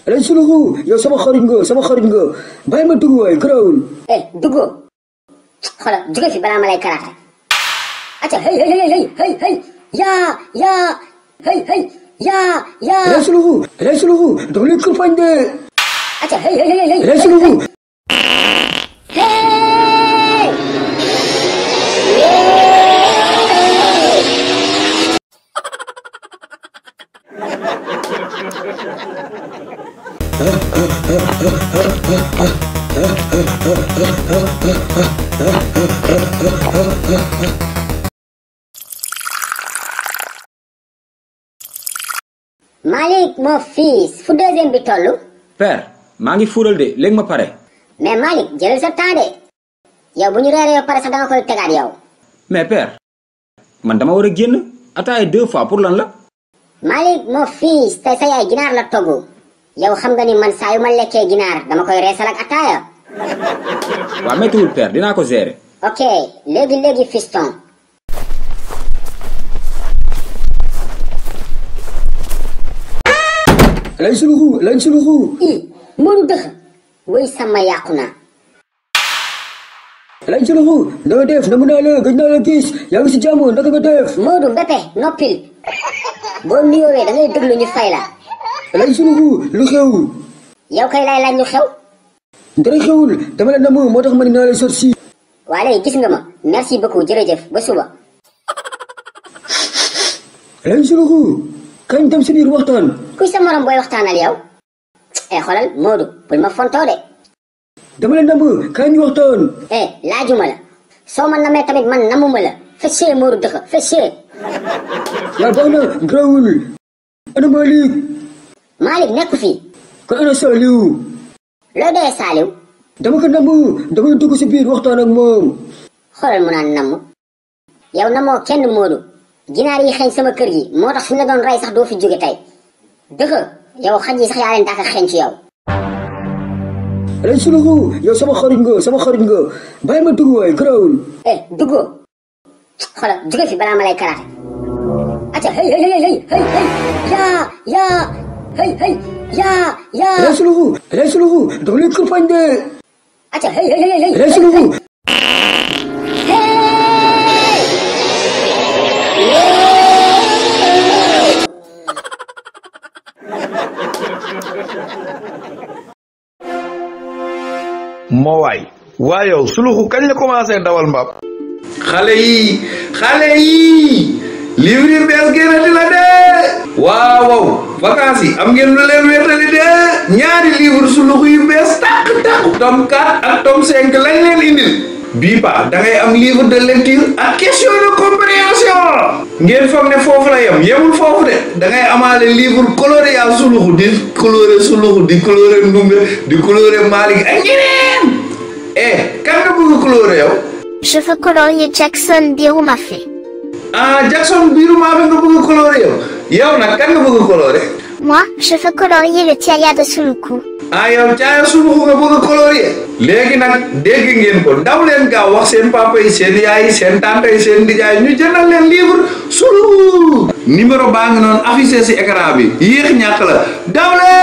Alay suluxu yow sama xarit nga bàyyi ma dugg waay garaawul. Duggo xoolal jóge fi balaa ma lay karaate. acca hey yaa. Alay suluxu dafa lay kurpañ de. acca hey. Alay suluxu. Malik mon fils fu deuxième bi tollu. père maa ngi fuural de léegi ma pare. mais Malik jëlal sa temps de yow bu ñu reeree yow pare sax danga koy tegaat yow. mais père man dama war a génn ataaya 2 fois pour lan la. Malik mon fils tey sa yaay ginaar la togg yow xam nga ni man saa yu ma lekkee ginaar dama koy reesal ak ataaya. waa méttiwul père dinaa ko gérer. ok léegi fiston. Alay suluxu. Modou dëx woy sama yàqu naa. Alay suluxu na nga def namu naa la gëj naa la gis yaa ngi si jàmm naka nga def. Modou Mbépé noppil boo nuyoowee da ngay déglu ñu fay la. Alay suluxu lu xew. yow kay lay laaj ñu xew. dara xewul dama la namu moo tax ma ne naa la sot si. waa léegi gis nga ma merci beaucoup jërëjëf ba suba. Alay suluxu kañ dem si biir waxtaan. kuy sa morom booy waxtaanal yow. xoolal Modou bul ma fontoo de. dama la namu kañ ñu waxtaan. laajuma la soo ma namee tamit man namuma la fessee Modou dëkk fessee. yaa baax na grawul. ana Malick. Malick nekku fii. kon ana Saliou. loo dee Saliou. dama ko namu dama dugg si biir waxtaan ak moom. xoolal mu naan namm yow namoo kenn Modou ginaar yi xeeñ sama kër gi moo tax suñu la doon rey sax doo fi jóge tey dëkk yow xaj yi sax yaa leen daaka xeeñ ci yow. Alay suluxu yow sama xarit nga bàyyi ma dugg waay garaawul. duggo xoolal jóge fi balaa ma lay karaate. acca hey yaa. Alay suluxu dafa lay kurpañ de. acca hey. Alay suluxu. moo waay yow suluxu kañ la commencé dawal mbaam. xale yi livre yu bees génnati la de. waaw vacances yi am ngeen lu leen wéetali de ñaari livre suluxu yu bees tàq tome 4 ak tome 5 lañ leen indil. bii pa da ngay am livre de lecture ak question de compréhension. ngeen foog ne foofu la yemul foofu de da ngay amaale livre coloré yaa suluxu di coloré Ndumbe di coloré Malick ak ñeneen. kan nga bëgg coloré yow. Je veux colorier Jackson Birumafé. Jackson Birumafé nga bëgg coloré yow nag kan nga bëgg coloré. Moi, je veux colorier le Tiaya de Suluku. yow Tiaya Suluku nga bëgg colorier. léegi nag dégg ngeen ko daw leen gaaw wax seen papa yi seen yaay yi seen tante yi seen nijaay ñu jëndal leen livre Suluku. numéro baa ngi noonu affiché si écran bi yéex ñàkk la daw leen.